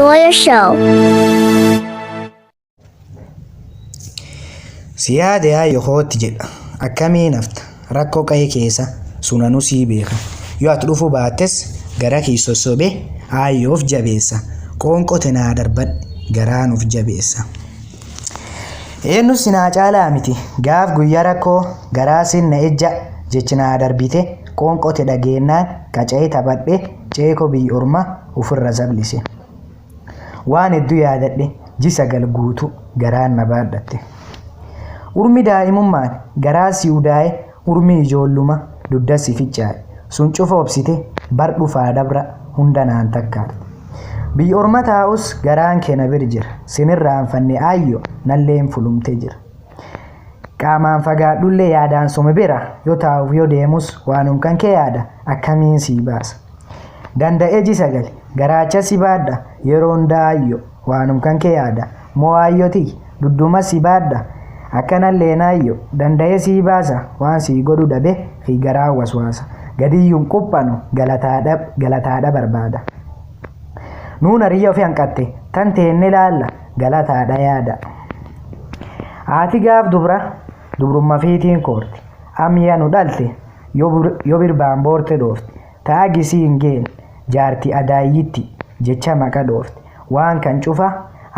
Sawyer Show. Si yaade ayyo kootti jedha. Akkamiin hafta? Rakkoo qa'ee keessa sunanuu sii beeka. Yoo ati dhufuu baattes gara kii sossobee aayyoof jabeessa. Qoonqoo te naa darbadhi garaan uf jabeessa. Eenyu si naa caalaa miti gaaf guyyaa rakkoo garaa sin na ejja jechi naa darbite qoonqoo te dhageennaan qaca'ee taphadhe ceekoo biyya orma ufirra sablise. Waan hedduu yaadadhe ji 9 guutu garaan na baadhatte. Urmi daa'imummaan garaa si udaa'e urmi ijoolluma dugda si ficcaa'e. Sun cufa obsite bar dhufaa dabra hunda naan takkaarte. Biyya orma taa'us garaan kee na bir jira. Sin irraanfanne aayyo nalleen fulumte jira. Qaamaan fagaadhullee yaadaan suma bira yoo taa'uuf yoo deemus waanum kan kee yaada akkamiin sii baasa. Danda'ee ji 9 garaacha si baadha yeroo hundaa aayyo waanum kan kee yaada moo aayyo tiyya dudduma si baadha akkanalleen aayyo danda'ee sii baasa waan sii godhu dhabe fi garaan waswaasa gadiyyuun quphanu galataadha barbaada. Nuun hariyya ofi hanqatte tan teenne laalla galataadha yaada. Haati gaaf dubra dubrumma fiitiin koorti am ya nu dhalte yo birbaan boorte dhoofte ta agi isii hin geenne jaarti adaayyitti jecha maqa dhoofte waan kan cufa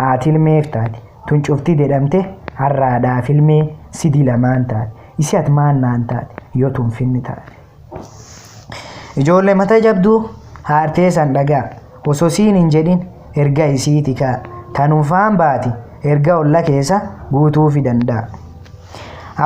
haati ilmeef taate tun cufti dedhamte har'a haadhaaf ilmee sidii lamaan taate isi at maan naan taate yo tun finni taate. Ijoollee mata jabduu haartee san dhagaa osoo siin hin jedhin erga isiiti kaa tanum faan baati erga olla keessa guutuufi danda'a.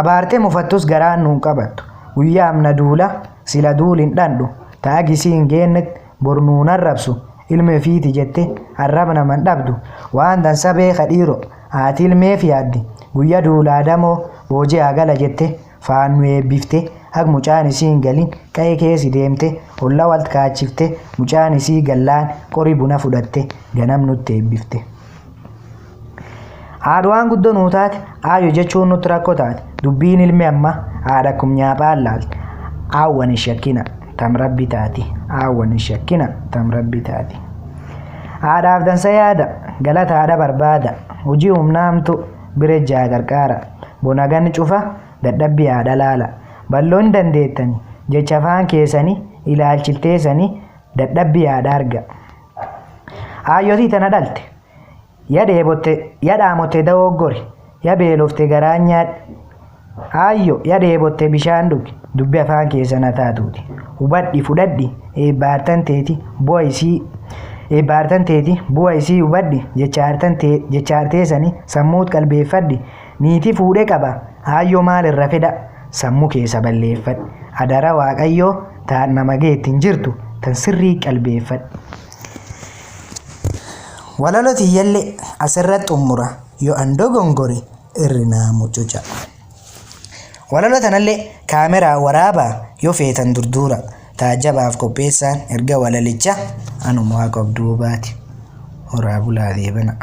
Abaartee mufattus garaan nuun qabattu guyyaa amna duula sila duul hin dhandhu ta agi isii hin geennet bor nuun arrabsu ilma ofiiti jette arraba naman dhabdu waan dansa beeka dhiiro haati ilmeef yaaddi guyya duulaa damoo booji'aa gala jette faan nu eebbifte ag mucaan isii hin galin qa'ee keessi deemte olla walt kaachifte mucaan isii gallaan qori buna fudhatte ganam nutti eebbifte. Haadha waan guddoo nuu taate aayyo jechuun nutti rakkoo taate dubbiin ilmi amma haadha akkum nyaaphaan laalte aawwan hin shakkina tam rabbi taati aawwan hin shakkina tam rabbi taati. Haadhaaf dansa yaada galata haadha barbaada hojii humna hamtu bira ijaa qarqaara bona ganni cufa dadhabbii haadha laala balloo hin dandeettani jecha afaan keessanii ilaalchilteessanii dadhabbii haadha arga. Aayyotii tana dhalte ya dheebotte ya dhaamotte dawoo gori ya beelofte garaan nyaadhe aayyo ya dheebotte bishaan dhugi dubbi afaan keessa na taatuuti hubadhi fudhadhi eebbaartan teeti bu'a isii eebbaartan teeti bu'a isii hubadhi jechaarteessanii sammuut qalbeeffadhi niitii fuudhee qaba aayyoo maal irra fedha sammuu keessa balleeffadhi adara waaqayyoo taan nama geettiin jirtu tan sirrii qalbeeffadhi. Walaloo tiyyallee asirratti xumura yoo an dogongore irri naa mucuca. Walaloo tanallee kaameraa waraabaa yoo feetan durduura taajjabaaf qopheessaan erga walalicha anuma waaqa of duubaati. Horaa bulaa deebana.